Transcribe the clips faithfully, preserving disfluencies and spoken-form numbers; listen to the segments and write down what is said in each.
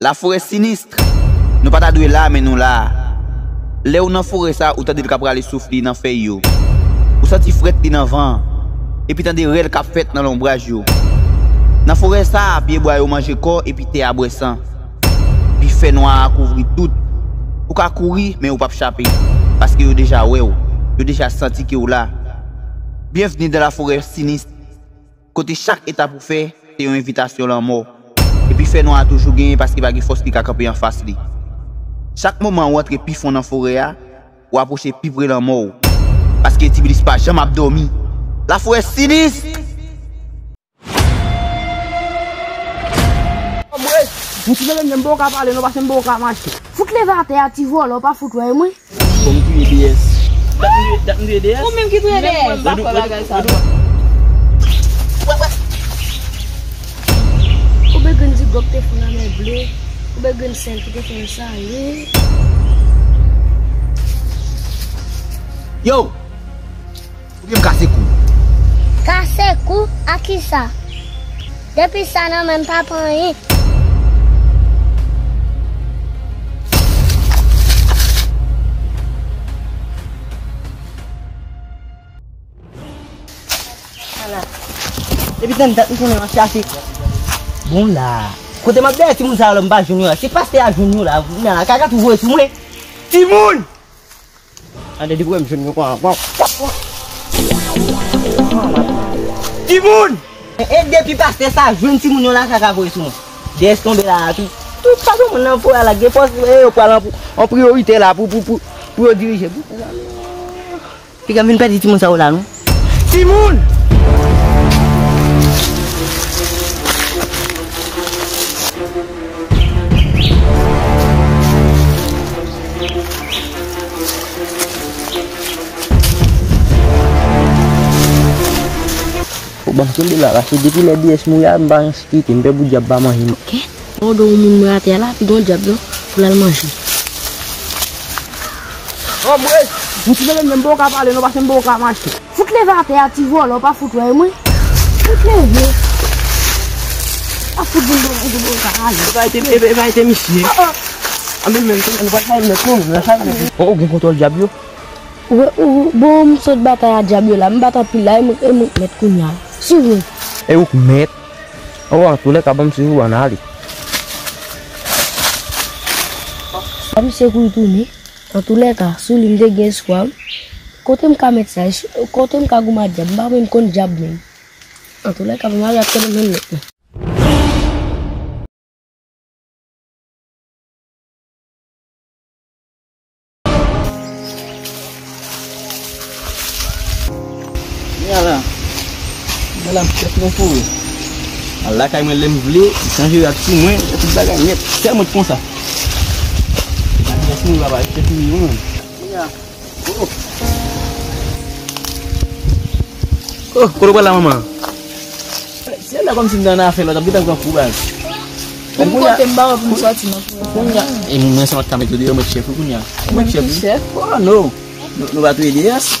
Laforè sinis. Nou pa ta dwe la, men nou la. Lè ou nan forè sa, ou tande l k ap rale souf li nan fèy yo. Ou santi frèt li nan van an. Epi tande rèl k ap fèt nan lonbraj yo. Nan forè sa, pyebwa yo manje kò epi tè a bwè san. Epi fènwa a kouvri tout. Ou ka kouri, men ou p ap chape. Paske yo deja wè w. Yo deja santi ke w la. Byenvni nan laforè sinis. Kote chak etap ou fè, se yon envitasyon lanmò. Epi fènwa a toujou genyen paske pa gen fòs ki ka kanpe anfas li. Chak moman ou antre pi fon nan forè a, ou apwoche pi pre lanmò w. Paske Tibilis pa janm ap dòmi. Laforè sinis! Mwen si mwen menm, m poko ka pale non, paske m poko ka mache. Fout leve atè a, ti vòlò, pa fout wè mwen. Fò m touye D S. Dat m touye, dat m touye D S. Ou menm ki touye D S. Menm mwen m pa kwè bagay sa non. Ou bezwen di gòp te fon nan mè ble. Ou bezwen sèl ki te fè l sale. Yo! Oubyen m kase kou? Kase kou? A kisa? Depi sa nan men m pa pran anyen. Ala. Depi tann dat m konnen w ap chache. Bon la. Kote m ap dèyè timoun sa yo la m pa jwenn yo la. Se pastè a jwenn yo la. Kounye a la kaka tou voye sou mwen. Timoun! Tande depi w wè m jwenn yo kon ankò. Timoun! E depi pastè sa jwenn timoun yo la kaka voye sou mwen. D S tonbe la a tou. Tout sa tou moun nan forè a la gen fòs e yo pral an, an priyorite la pou, pou, pou, pou yo dirije. Piga m vin pèdi timoun sa yo la non. Timoun! Ou ban m kenbe la, paske depi lè D S mouri a, m pa janm kite, m pè pou dyab pa manje m. Ok. Mwen do yon moun mwen atè a la, pi gon dyab non, pou l al manje. Anmwey! M si mwen menm, m poko ka pale non, paske m poko ka mache. Fout leve atè a, ti vòlò, pa fout wè mwen. Fout leve. Pa fout vin do mwen, vin do ka ale. E pa ete, e pa ete misye. Anmwey, men nou pral chaje nèt non, nou pral chaje nèt. Oh, ou gen kontwòl dyab yo? Ou, ou, bon, m sot batay a dyab yo la, m bat anpil la, e mwen, e mwen k mèt kounye a. Swiv mwen. E ou k mèt? Oh, antoulèka, ban m swiv ou, ann ale. Sa misye kouri tounen. Antoulèka, sou li m te gen espwa, wi. Kote m ka mèt sa? Kote m ka goumen ak dyab? M pa menm konn dyab menm. Antoulèka, ban m ale ak kote m menm mèt mwen. Kounye a la, kounye a la m chèf nan forè. Al lakay mwen lè m vle, m chanje rad sou mwen, tout bagay nèt. Sèl mwen k konsa. Madyas mwen papa, chèf mwen mwen. Kounye a. Oh, kote w pral la, manman? Se lè kòmsi m nan afè lòt, ap gentan pran kou baz. Menm kote m pa wè pou m sòti nan forè sa. Kounye a, e mwen se lòt ka met yo deyò, mwen chèf wi kounye a. Mwen chèf wi. Chèf? Oh, no. Nou, nou pa touye D S?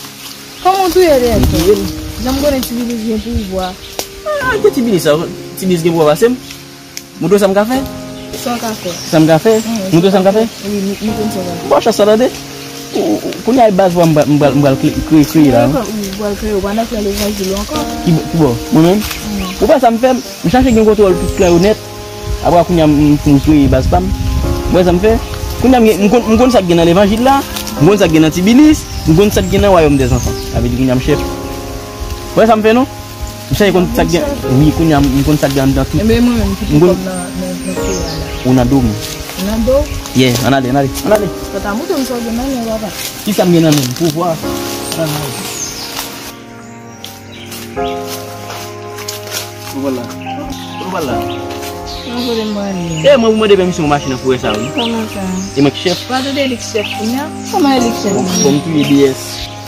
Kòman w touye D S? M touye l. Jan m konnen Tibilis gen pouvwa. Ah, ki Tibilis sa? Tibilis gen pouvwa pase m? Montre w sa m ka fè? Sa w ka fè? Sa m ka fè? Montre w sa m ka fè? Wi, montre m sa w ka fè. Bon, chans sa tande. Ou, ou, kounye a e baz pa m, m pral, m pral, m pral kre-, kreye, kreye la. Ou pral kreye, ou pa nan fè levanjil ou ankò. Ki bò, ki bò? Mwen menm? Ou wè sa m fè? M chache gen kontwòl tout klan yo nèt. Apre kounye a m, m, m kreye baz pa m. Ou wè sa m fè? Kounye a m gen, m konn, m konn sa k gen nan levanjil la. M konn sa k gen nan Tibilis. M konn sa k gen nan wayòm dèzanfan. Sa vle di kounye a m chèf. Ou wè sa m fè non? M chache konn sa k gen. Wi, kounye a m konn sa k gen anndan tout. Enben mwen menm ki pi kòb nan, nan, nan peyi a la. Ou nan do m. Ou nan do? Yeah, ann ale, ann ale, ann ale. Fò ta montre m sa w gen nan men w papa. Kisa m gen nan men m? Pouvwa. Ann ale. Ou pral la? Ou pral la? Nan kote m prale? E mwen pou mande pèmisyon pou mache nan forè sa wi. Kòman sa? E mwen k chèf. Ou pa tande li k chèf kounye a? Kòman li k chèf? Bon, bon, m touye D S.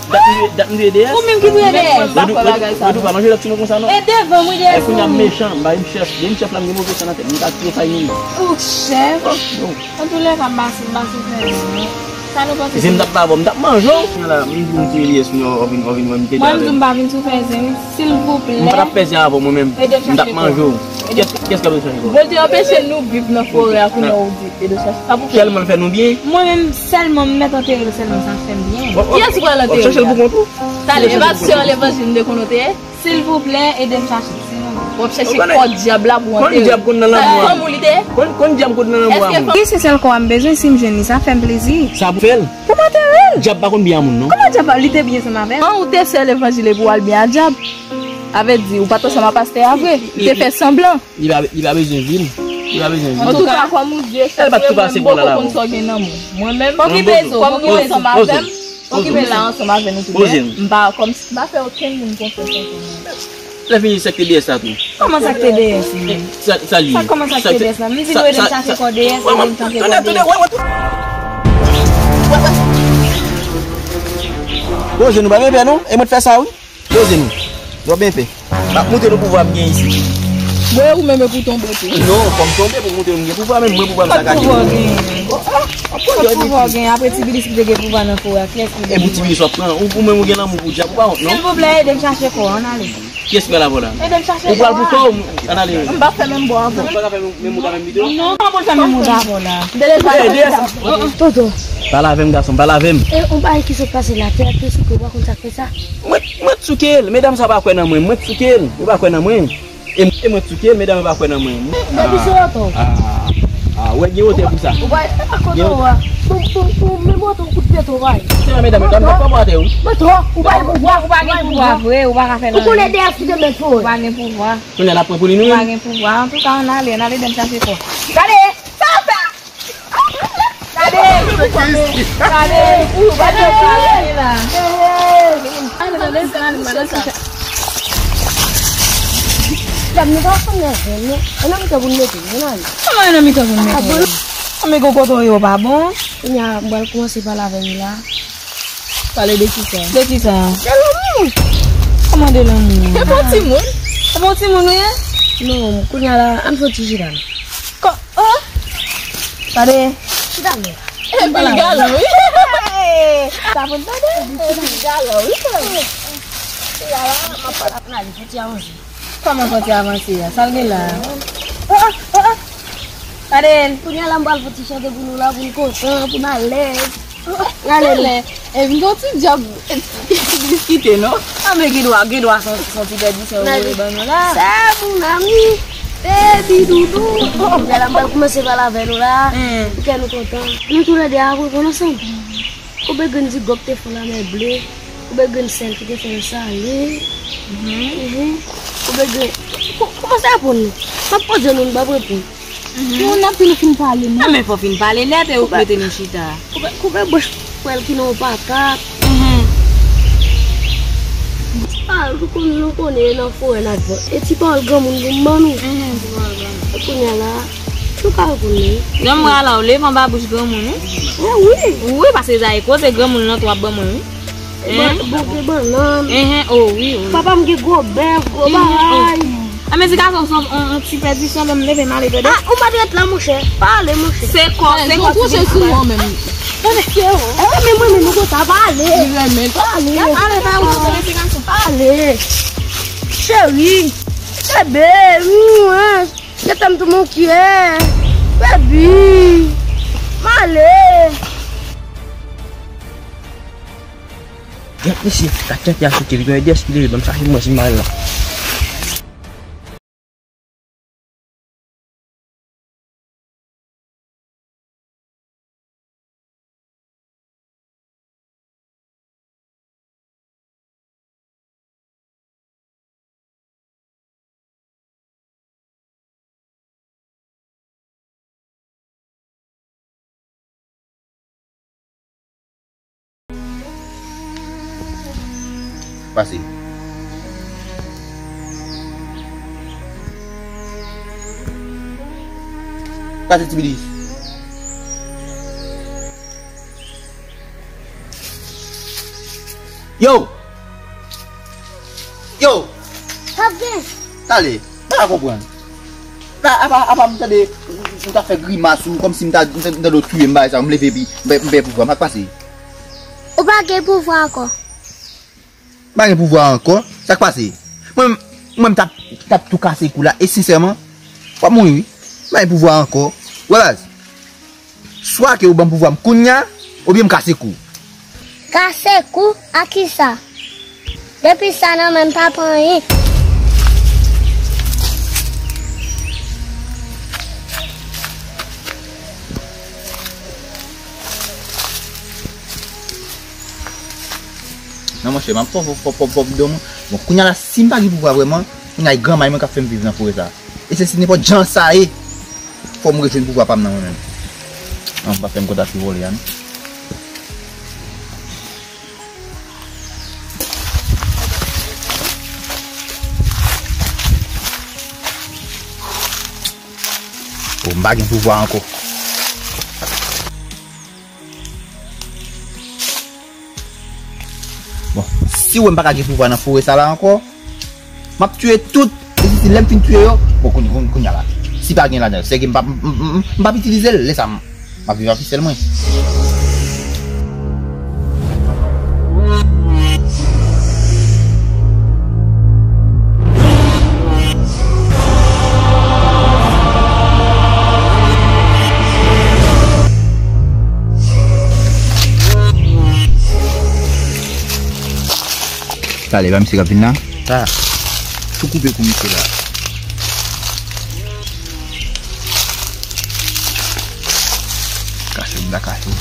Dat m touye, dat m touye D S. Ou menm ki touye D S. Menm mwen m pa kwè bagay sa non. Mwen tou pa manje lòt timoun konsa non. E devan m wi D S. E kounye a m mechan, m pa yon chèf. Depi m chèf la m gen move san nan tèt. M ka tiye fay moun. Ou chèf? Oh, non. Antoulèka m pase, m pase fè non. Sa nou panse? Si m t ap la avè w, m t ap manje w. Mwen la, m di w m ti Eliès, mwen w vin, w vin wè m te. Mwen m di w m pa vin sou fè zen, silvouplè. M pa t ap fè zen avè w, mwen menm. M t ap manje w. Kès, kès k ap chache kò? Bondye anpeche nou viv nan forè a, kounye a ou di, Edo chache. Sa pou fè. Tèlman l fè nou byen. Mwen menm, sèlman m mèt antere l, sèlman sa fè m byen. Kiyès ki pral antere l? W ap chache l pou kont ou? Talè, e pa sè levanjil m te konn ou te ye? Silvouplè, ede m chache, silvouplè. W ap chache kò dyab la pou antere. Konn dyab konn nan lanmou a. Fanm ou li te ye? Konn, konn dyab konn nan lanmou a, moun. Wi, se sèl kò a m bezwen, si m jwenn li, sa fè m plezi. Sa pou fè l? Pou m antere l. Dyab pa konn byen a moun, non. Kòman dyab pa, li te byen ansanm avè m? An, ou te sè levanjil epi w al byen a dyab. Sa vle di, ou pa t ansanm a pastè a vre. Li te fè sanblan. Li pa, li pa bezwen vi l. Li pa bezwen vi l. Antouka, kòm ou di, e sèl mwen, m poko konn sa w gen nan men w. Mwen menm, kòm ou ansanm avè m, okipe la ansanm avè nou tou de. M pa, kòm si m pa fè okenn moun konfyans ankò. Lè fini, sa k te D S la tou. Kòman sa k te D S li menm? Sa, sa li ye? Sa kòman sa k te D S la? M di nou ede m chache kò D S, ede m chache kò D S. Poze nou, pa gen pè non. E mwen t fè sa wi. Poze nou. Nou ap byen fè. M ap montre nou pouvwa m gen isit. Bon, e ou menm e pou tonbe tou. Non, fò m tonbe pou montre nou m gen pouvwa, men mwen pouvwa m sakaje. Kot pouvwa w gen? Kot pouvwa w gen? Apre Tibilis ki te gen pouvwa nan forè a, kiyès ki gen pouvwa? E pou Tibilis w ap pran. Ou, ou menm ou gen lanmou pou dyab, ou pa wont non? Silvouplè, ede m chache kò, ann ale. Kiyès pral avè w la? Ede m chache kò a. Ou pral pou kò w, ann ale. M p ap fè menm bò avè w. Ou pa ka fè menm, menm bòt avè m pito? Non, m pa konn fè menm bòt avè w la. M te leve. Toto. Pale avè m, gason, pale avè m. E yon bagay ki sot pase la, tè a te souke, ou pa konn sa k fè sa? Mwen, mwen t souke l. Medam sa pa kwè nan mwen. Mwen t souke l. Yo pa kwè nan mwen. E, e mwen t souke l. Medam yo pa kwè nan mwen. Depi se oto. Ah, ah, wè, gen wotè pou sa. Ou pa, ou pa kote w a. Pou, pou, pou, menm oto, kout pye tou, bay. Se nan medam yo, medam yo pa atè, wi. Mwen tou, ou pa gen pouvwa, ou pa gen pouvwa vre, ou pa ka fè nan. Ou konnen dèyè si demen tou. Ou pa gen pouvwa. Kounye a l ap pran pou li nou menm. Ou pa gen pouvwa. Antouka, ann ale, ann ale, ede m chache kò. Gade! Sa w fè? Gade! Gade! Gade! Gade! Gade! Gade! Dam, nou pa konn nève, non. E nan mitan pou n mete, non, non. Kòman e nan mitan pou n mete? Ah, bon. Kòman e gon kote w ye, w pa bon? Kounye a, m pral kòmanse pale avè yo la. Pale de kisa? De kisa? De lanmou. Kòman de lanmou? E pa yon timoun? E pa yon timoun ou ye? Non, kounye a la, ann fè yon ti chita. Kò, oh! Gade. Chita, men. Epi l galan, wi. Sa pou n tande. Epi l galan, wi. Kounye a la, m ap pale avè l, fè ti avanse. Kòman fè ti avanse a? Sa l gen la? Oh, oh, oh, oh. Gade l. Kounye a la, m pral fè ti chante pou nou la, pou n kontan, pou n alèz. Gade l. E vin gen yon ti djòb, ti diskite, non? Ah, men gen dwa, gen dwa se yon, se yon ti pèdisyon yo voye ban nou la. Sa, mon ami, baby doudou. Kounye a la, m pral kòmanse pale avè nou la. Hmm. Pou kè nou kontan. Nou toulède a, pou nou ansanm. Koube grenn zigòt te fè lanmè ble. Koube grenn sèl ki te fè l sale. Mhm. Mhm. Koube grenn. Ko-, kòman sa reponn nou? M ap poze nou, nou p ap reponn. Mhm. Yon n ap fin, fin pale, non? Ah, men fò fin pale nèt e ou mete nou chita. Koube, koube branch pwèl ki nan yon patat. Mhm. Ah, nou konn, nou konnen nan forè n ap viv. E ti pawòl granmoun pou m ban nou. Mhm, ti pawòl granmoun. E kounye a la, nou ka reponn li. Granmoun ala w leve anba bouch granmoun, wi. Eh, wi. Wi, paske sa e koze granmoun lan tou ap ban mwen, wi. Ban, bon, gen bannann. Enhen, oh, wi, wi. Papa m gen gwo bèf, gwo bagay. Ah, men ti gason, se yon, yon, yon ti pèdisyon, men m leve m ale, tande. Ah, ou pa t ret la, monchè. Pa ale, monchè. Se kò, se kò touche sou ou menm. Tande. Eh, men mwen menm, ou konsa, pa ale. Li renmen. Pa ale. Pa ale, pa ale, ti gason. Pa ale. Cheri. Bebe, mwen. Gentan m tou monkyè. Baby. M ale. Gad mesye, gad tenten a choke, li gen de espri de ban m chache mwen si m pa la. Pase. Pase, Tibilis. Yo! Yo! Sa gen? Talè, m pa konprann. La, apa, apa m tande, Ou ta fè grimas ou kòmsi m ta, m ta, m ta dwe touye m bagay sa, m leve epi m pè, m pè pouvwa m, sa k pase? Ou pa gen pouvwa ankò. M pa gen pouvwa ankò, sa k pase? Mwen, mwen m t ap, t ap tou kase kou la, e sensèman, w ap mouri wi. M pa gen pouvwa ankò. Wè baz. Swa ke ou ban m pouvwa m kounya, oubyen m kase kou. Kase kou? A kisa? Depi sa nan men m pa pran anyen. Non, monchè, m ap pòp, pòp, pòp, pòp, pòp, dòmi. Bon, kounya la, si m pa gen pouvwa vrèman, kounya e granmay mwen k ap fè m viv nan forè sa. E se si nenpòt jan sa ye, fò m rejwenn pouvwa pa m nan mwen menm. Non, pa fè m konn ta ki vòlè a, non. Oh, m pa gen pouvwa ankò. Bon, si w wè m pa ka gen pouvwa nan forè sa la ankò, m ap tiye tout. E si, si lè m fin tiye yo, bon, koun-, koun-, kounya la, si pa gen ladan, sèke m p ap, m, m, m, m p ap itilize l, lè sa m, m ap viv ak sèl mwen. Talè, pa misye k ap vin la? Sa. Tou koupe kou misye la. Kache m la, kache.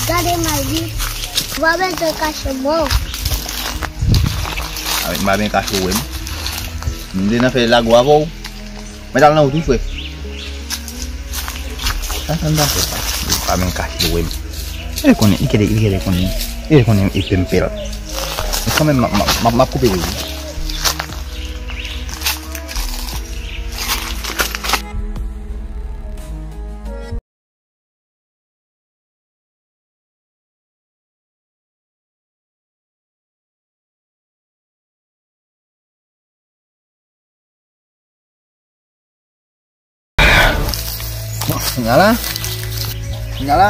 Gade Mayli. Ou pa bezwen kache m non. A, m pa byen kache w wè m. M te nan fè lago avè w. Mwen t al nan wout wi frè. Sa sa m ta fè sa? Li pa menm kache wè m. Li konnen, li kete, li kete konnen. Li konnen e pèmpèl. Men kanmenm, m ap, m ap, m ap, m ap koupe kou. Bon, kounya la. Kounya la.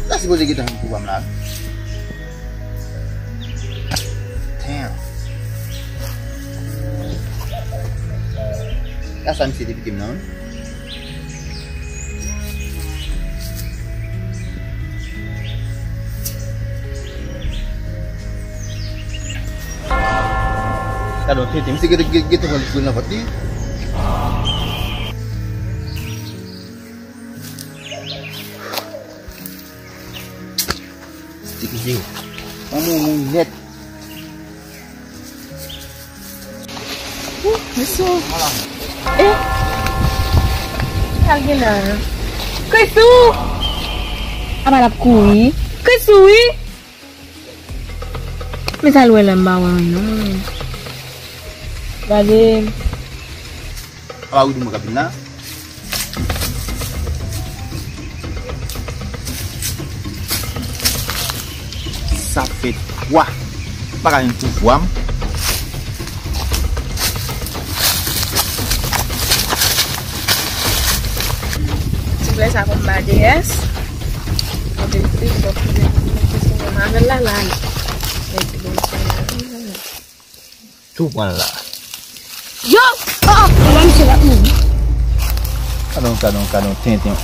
Sa sipoze gentan vin pou wè m la. Damn. Gad sa misye te pike m nan. Gade yon tenten. Misye gete, gete, gete pran li foure nan vant li. Ti piti. Yon moun moun nèt. Krisou. E? Sa l gen la? Krisou! Apa l ap kouri? Krisou, wi! Men sa l wè la, m pa wè anyen non. Gade. Apa wi di mwen k ap vin la? Sa fè twa. M pa ka jwenn pouvwa m. Ti flè sa konn ba deyès. Kote l te sòti, mete sou mwen avè l la, la. Mete l sou mwen. Tou pran l la. Yo! Oh, oh, oh, misye la, mm. Gadon, gadon, gadon, tenten.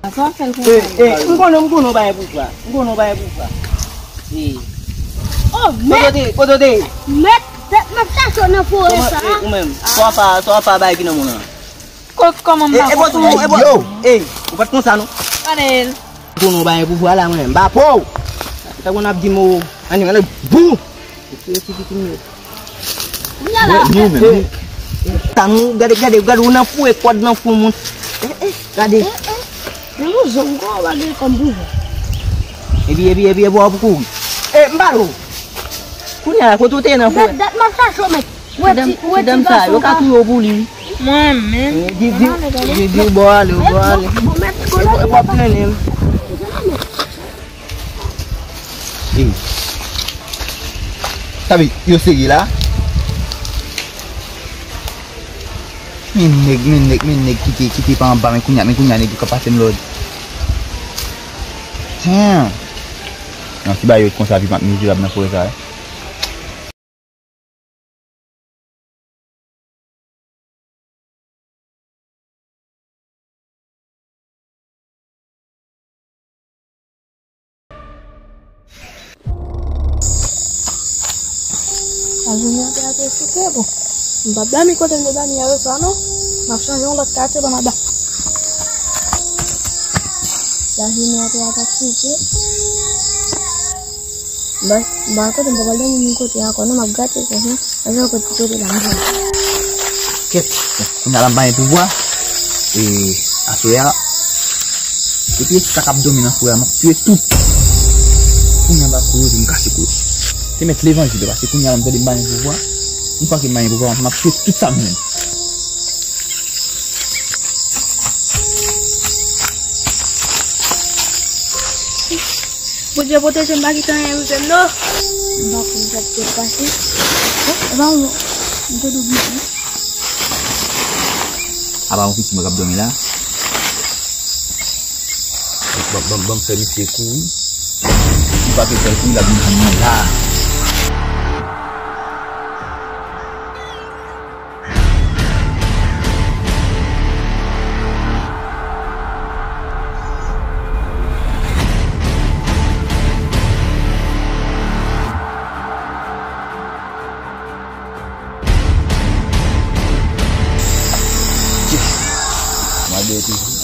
Sa w ap fè l konsa? Eh, eh, m konnen, m konnen w pa gen pouvwa. M konnen w pa gen pouvwa. Eh. Oh, mèt! Kote w te, kote w te ye? Mèt, mèt, m ap chache w nan forè sa. Kòman, eh, ou menm? Sa w pa, sa w pa bay ki nan moun nan? Ko-, kòman m pa konprann? Eh, eh, yo! Eh, ou pa t konsa, non? Gade l. Pou nou bay pouvwa la, mwen, m pa pou. Sa konn ap di m, o, ane, ane, bou! Sa nou, gade, gade, gade, ou nan foure kòd nan fou moun. Eh, eh, gade. Eh, eh. Men yon zòn kwa ou pa gen kòm pouvwa. Epi, epi, epi, epi, w ap kouri. Eh, m pa lou. Kounye a, kote w te ye nan foure? Dat, dat m ap chache w, mèt. Ti dam, ti dam sa, yo ka touye w pou li, wi. Mwen menm. Di, di, di, di, w bò ale, w bò ale. E, e, w ap plennen m. E. Sa vle, yo serye la. Men nèg, men nèg, men nèg, kite, kite pa anba, men kounye a, men kounye a nèg yo ka pase m lòd. Damn! Nan ti bagay yo konsa, pi m ap mizerab nan forè sa, wi. Lajounen an te ap esite, bon. M p ap dòmi kote m te dòmi yè swa, non. M ap chanje yon lòt katye, ban m aba. Lajounen an te ap esite. Bon, bon, kote m pa pral dòmi menm kote ankò, non, m ap grate kò, non. Anjan kote, kote la, anjan. Kèt, kounye a la m pa gen pouvwa. E, aswè a, depi sa k ap dòmi nan forè a, m ap tiye tout. Kounye a m pa kouri, m kase kou. Te mèt levanjil, paske kounye a la m tande m pa gen pouvwa. M panke m pa gen pouvwa, m ap tiye tout sa m jwenn. Bondye pwoteje m, pa kite anyen rive m, non. M pa konn sa k te pase. Oh, e pa yon, m te double. Apa yon piti mwen k ap dòmi la. Ban, ban, ban m fè misye kouri. Li pa te fè l kouri, l ap vin jwenn mwen la. Mwen de toujou.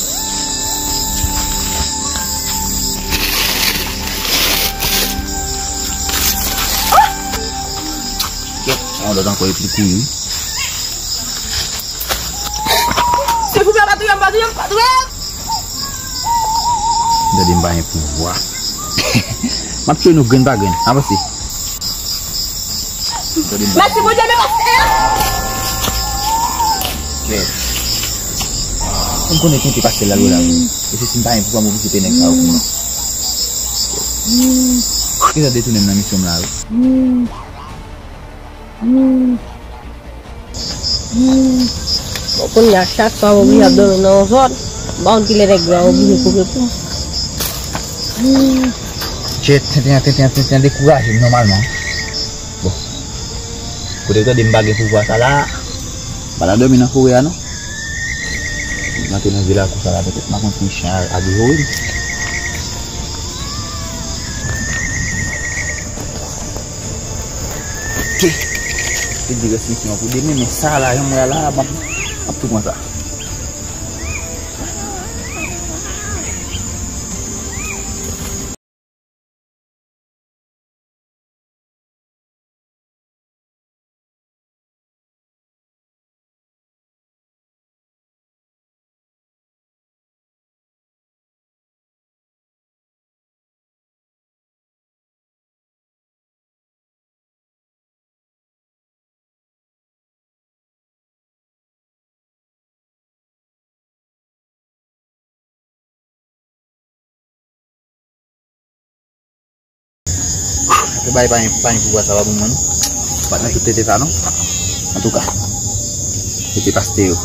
Kèt, yon lòt ankò epi kouri. Silvouplè, pa touye m, pa touye m, pa touye m! Gade m pa gen pouvwa. M ap tiye nou grenn pa grenn. Avanse. Gade m pa. Mèsi Bondye, men pastè! Kèt. M konnen ki te pastè la lwe la. E se si m pa gen pouvwa, m oblije peye nèg sa yo pou mwen. Kèt. Kisa detounen m nan misyon m la, wi? Hmm. Hmm. Bon, kounye a, chak fwa m oblije ap dòmi nan yon zòn, m pa konn kilè nèg yo a oblije koupe pou m. Hmm. Tchè, tenten, tenten, tenten dekouraje m nòmalman. Bon. Kote w tande m pa gen pouvwa sa la, m pa t ap dòmi nan forè a, non. M antre nan vil la konsa la, petèt m pa konn si chen a, a devore m. Ok. Te di rès misyon an pou demen, men sa la, jan m wè a la, m ap, m ap tou pran sa. Bay pa gen, pa gen pouvwa sa pa pou mwen, non. Pa t nan tout tete sa, non. Antouka, se te pastè yo.